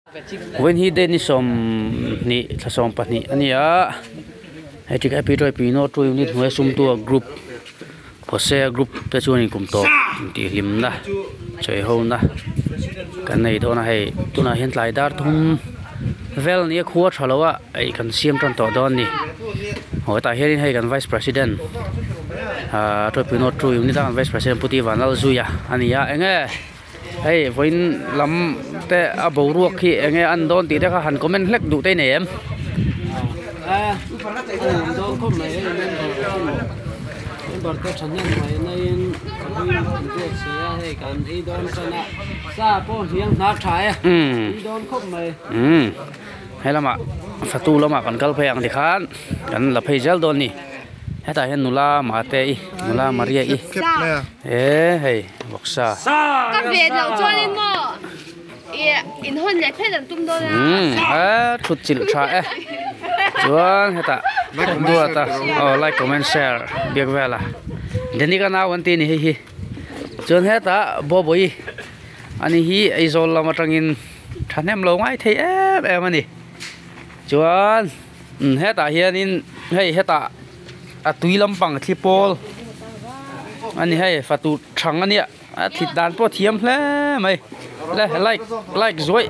Vawiin hi date ni 20 thla 12 a ni a hei ṭik happy joy pino two unit hnuaia sumtu a group Hosea group te chuan in kum tawp intihhlimna sawi ho na kan nei dawn a hei tunah hian tlai dar thum vel nia khua tha lo a ei kan siam tan tawh dawn a ni aw hetah hianin hei kan vice president ahh two pino two unit a kan vice president pu T Vanlalzuia a ni a eng nge. Hei vawiin lam te a boruak hi eng nge a an dawn tih te kha han comment hlek duh te i nei em? A nuam dawn khawp mai hei member te maw member te thahnem mai naiin ka hlui an duat si a hei kan ei dawn tan a sa pawh hliang hnar tha e tui dawn khawp mai. Umm he lamah fatu lamah kan kal phei ang tikhan kan la phei zel dawn a ni. Hetah hian nula Mate i nula Maria i e hei vawksa. Ka ve loh chuanin maw i in hawn leh phet an tum dawn a. Umm a thut chilh tha e chuan hetah duata aw like comment share biak vel a Denic a nau an ti a ni hei hi chuan hetah Bawbawi ani hi Aizawl lam atangin thahnem lo ngai thei em em a ni chuan. Umm hetah hianin hei hetah a tui lampang thli pawl a ni hei fatu thang a nia a thlit dan pawh a thiam hle mai le like like zuaih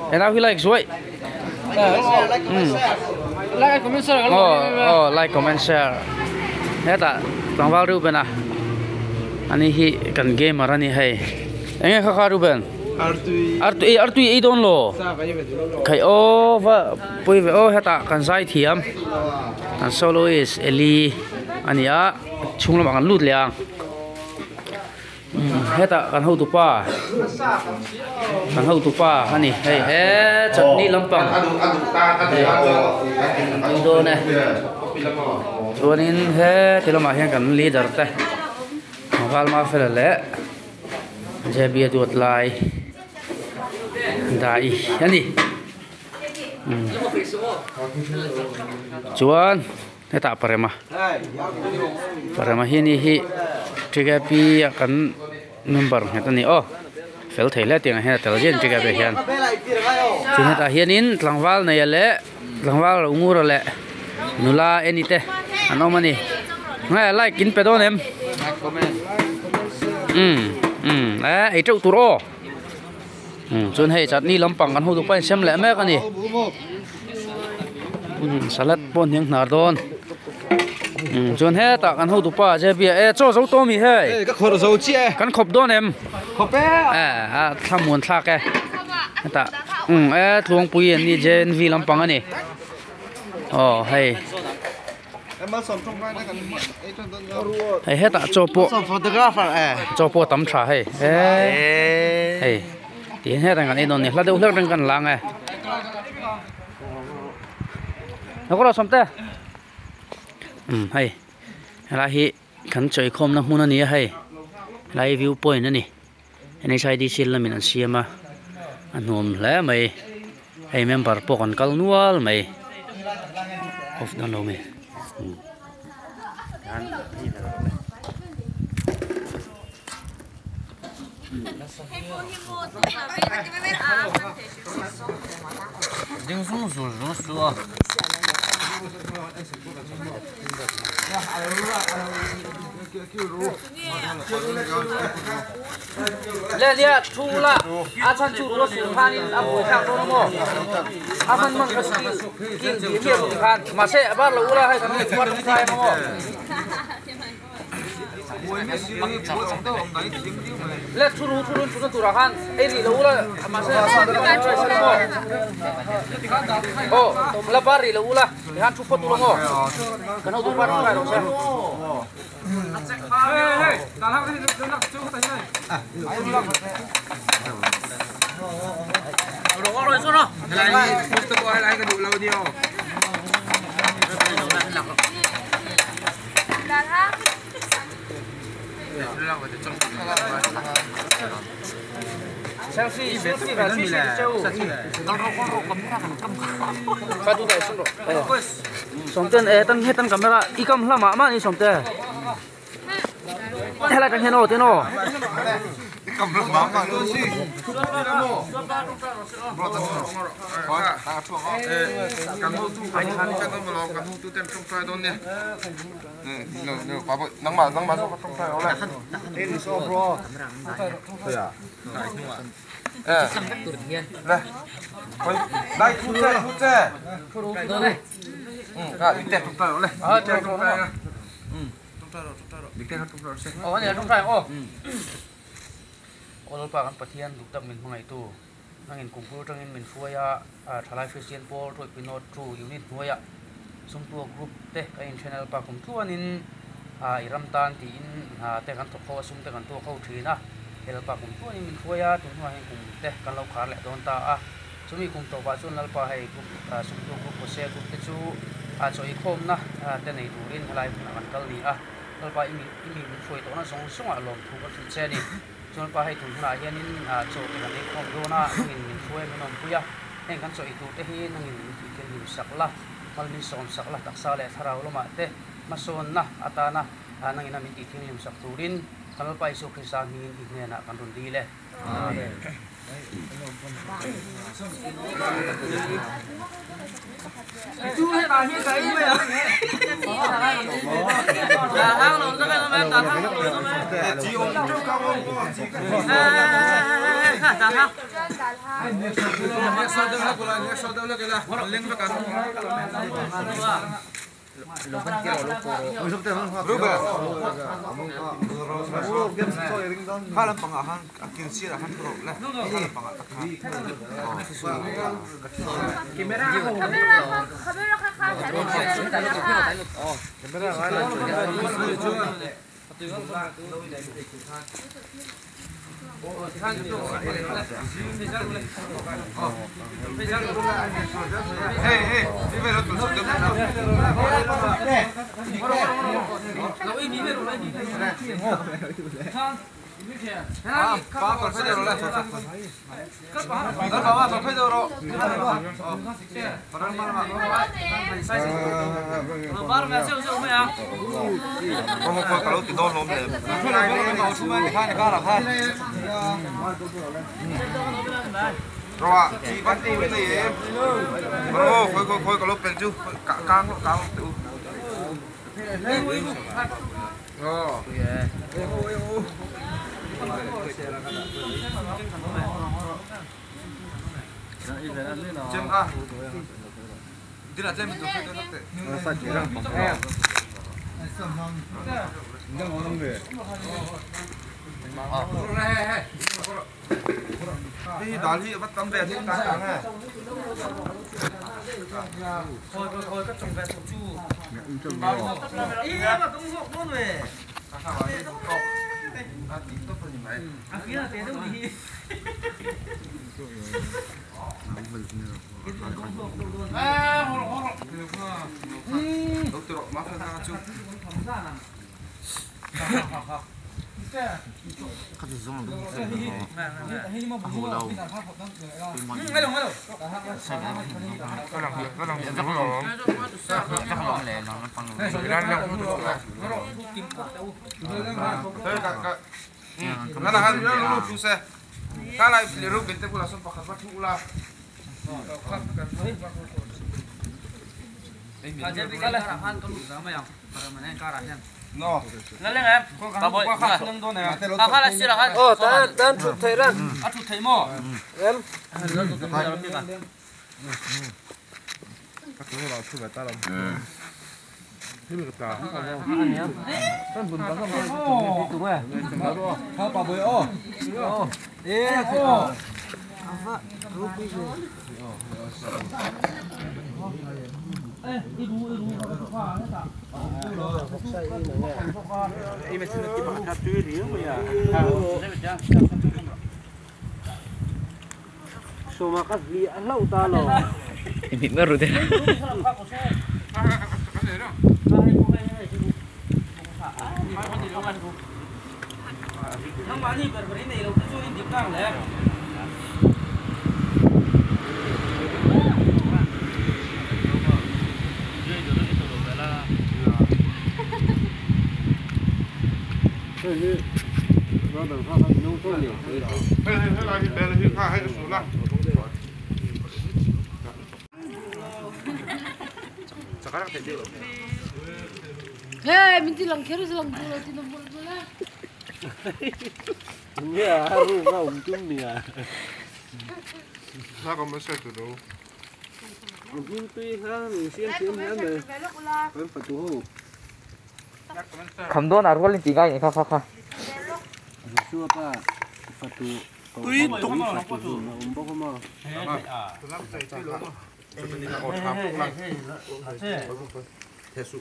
he nau hi like zuaih umm aw aw like comment share hetah tlangval Reuben-a ani hi kan gamer a ni hei eng nge kha kha Reuben artui artui ei dawn lo khai aw va. Pui ve aw hetah kan zai thiam kan soloist Eli a ni a chhung lamah kan lut leh ang hetah kan hotupa kan hotupa a ni hei he chutney lampang hei an tui dawn e chuanin heti lamah hian kan leader te Valma fela leh J B a duat lai dai a ni. Chuan hetah parema parema hi ni hi TKP a kan member nghet a ni aw fel thei hle tiang ah hian a tel zia a ni TKP ah hian chuan hetah hianin tlangval neia leh tlangval lo ngur a leh nula eni te an awm a ni nge like in pe dawn em umm umm eh ei teuh tur aw. Chuan hei chutney lampang kan hotu pawh a insem leh mek a ni salad pawh a hniang hnar dawn chuan hetah kan hotu pa J B a e chaw zo tawh a mi hei ka khawrh zo chiah e kan khawp dawn em khawp e a thlamuan thlak e hetah e tluangpui an ni J N V lampang a ni aw hei. Hei hetah chaw pawh chaw pawh a tam tha hei eee hei tihian hetah kan ei dawn a ni hla deuh hlek reng kan lang e sawmte umm hei helai hi kan chawikhawmna hmun a ni a hei helai hi view point a ni N_H_I_D_C lamin an siam a a nuam hle mai hei member pawh kan kal nual mai off dawn lo mi Le lia thu la a chan chu ro su khanin a buai thlak dawn maw a man man ka skill kil bi mi ru khan ma se bar lo ula hai kan ni par thai maw le thu ru thu run chu tura khan ei ri lo ula ma se o la bar ri lo ula khan thu phot ulo maw kan ho tu par thai ro se. Sawmten e tan hetan camera i kam hla mah mah ni sawmte helai tang hian aw tin aw. Nangin kumphur tangin min hruaia thalai Christian Paul Roy Pinot True Unit hnuaia sumtua group te ka in channel pa kum tluanin i ram tan tiin te kan thawk ho a sum te kan tuak ho thin a helpa kum tluanin min hruaia tun hnuah hian kum te kan lo khar leh dawn ta a chumi kum tawpah chuan lalpa hei group sumtua group Hosea group te chu chawi khawmna te nei turin helai hmunah kan kal ni a lalpa i mi min hruai tawhna zawng zawngah lawm thu kan hrilh che a ni. Chuan pa hei tun hunah hianin chaw te kan ei khawm dawn a, nangin min hruai min awmpui a, heng kan chaw ei tur te hi nangin min tih thil hlim sak la, mal min sawm sak la, taksa leh thlarau lamah te hmasawnna atana nangina min tih thil hlim sak turin kan Lalpa Isua Krista hmingin i hnenah kan rawn dil e. Amen. Hey, mình chỉ lòng khéo rồi lòng rồi thì nó buồn rồi. Nghe ru ra um chung nè. Sao còn mới xe từ đâu? Mình tuy ha, mình xem xem ha mình. Mình phải tu hú. Cầm đôi nào luôn chỉ ngay kha kha kha. Xưa pa, phải tu. Tuy tung phải tu mà um bốc mà. Pesu.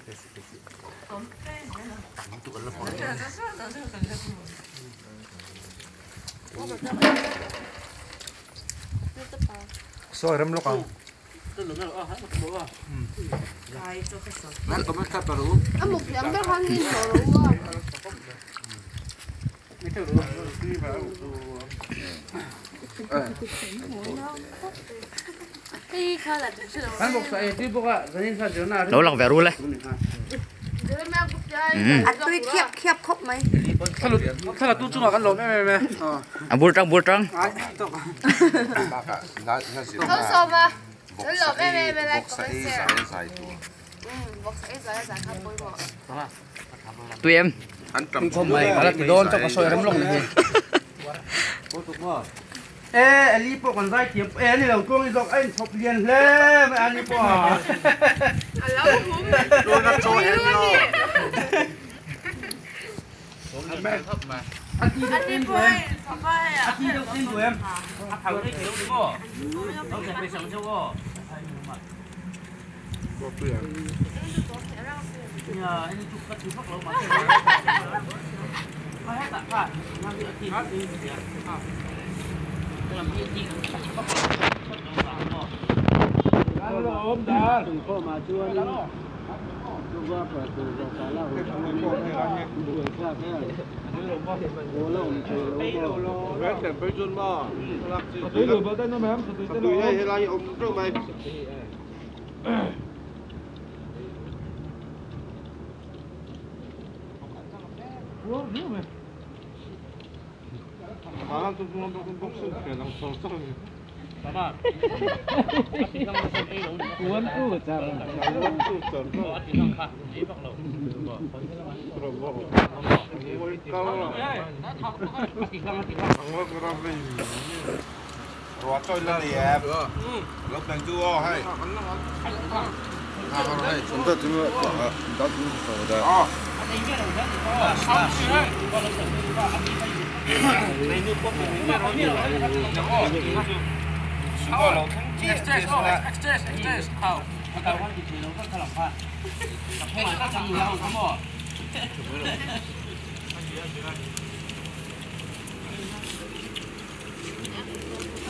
So rem lokang. Nấu lòng vẻ ru lên. Tôi khiếp khiếp khóc mấy. Sao là tôi chung là con lộn mẹ mẹ. À bùa trăng bùa trăng. Không sao mà. Lộn mẹ mẹ mẹ lại có cái xe. Tụi em. Không mày, là thì đôn cho có sôi rắm lông này. Ê, ali po còn dai tiệp, ê ali đầu tuông dọc anh chụp liền lên, ali po. Luôn nó trôi hết nó. Ali po, ali đâu tin của em. Thằng đấy kiểu đúng không? Nó sẽ bị sống chưa? Nhà anh chụp các thứ phát lỗ mà.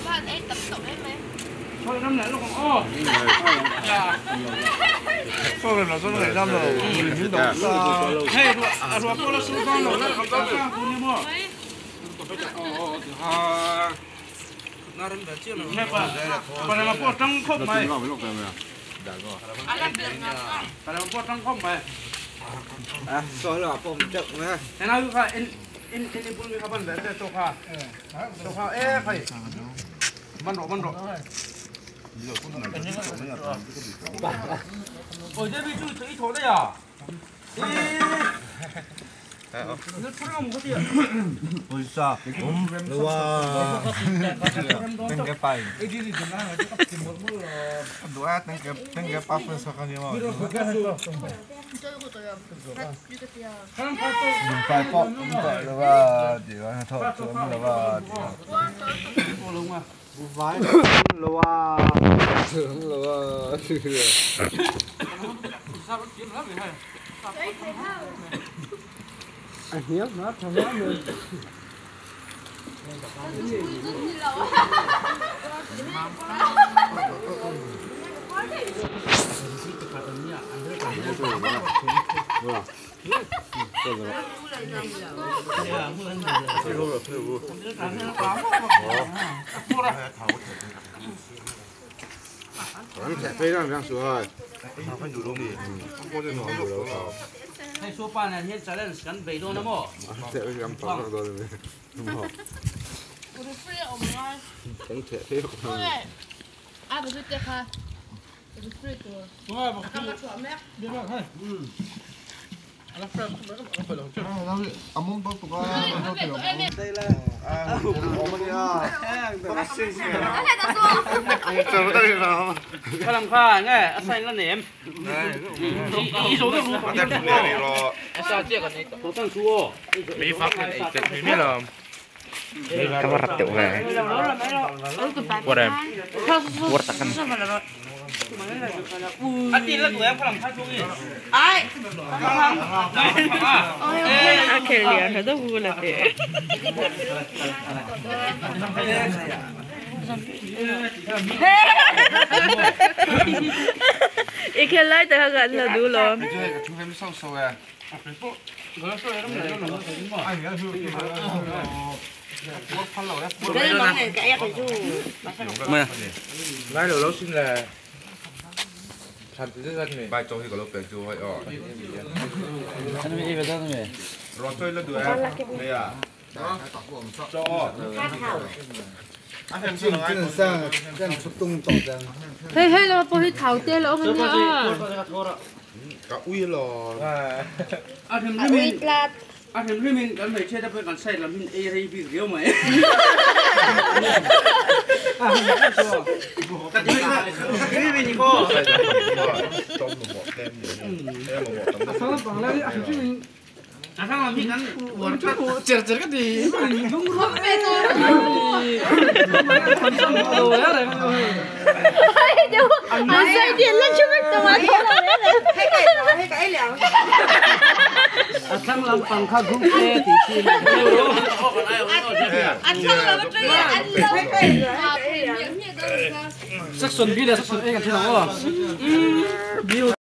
Bạn ấy tập tổng em mấy. Thôi năm nay nó còn ô. Thôi là số này năm rồi. Hey, rồi rồi là số con rồi, nó còn sao cũng như mua. Còn là po trăng khóc mày. Còn là po trăng khóc mày. À, số là po chậm nè. Thế nào cái in in in bún cái bàn về cho kha. Cho kha ê phải. Bắn rộ bắn rộ. Ôi这边就一头的呀。你出来我们的。不是啊，哇，那个白。 Anh hiếu nó thằng nó mình. Hei supa nen hian challenge kan bei dawn a maw? Hei hei lo pawh hi thau te lo awm a nia. A hrim hrimin kan hmeichhe te pawh kan side lam hin ei rei bik riau mai. Section B là section A kan thil ang aw.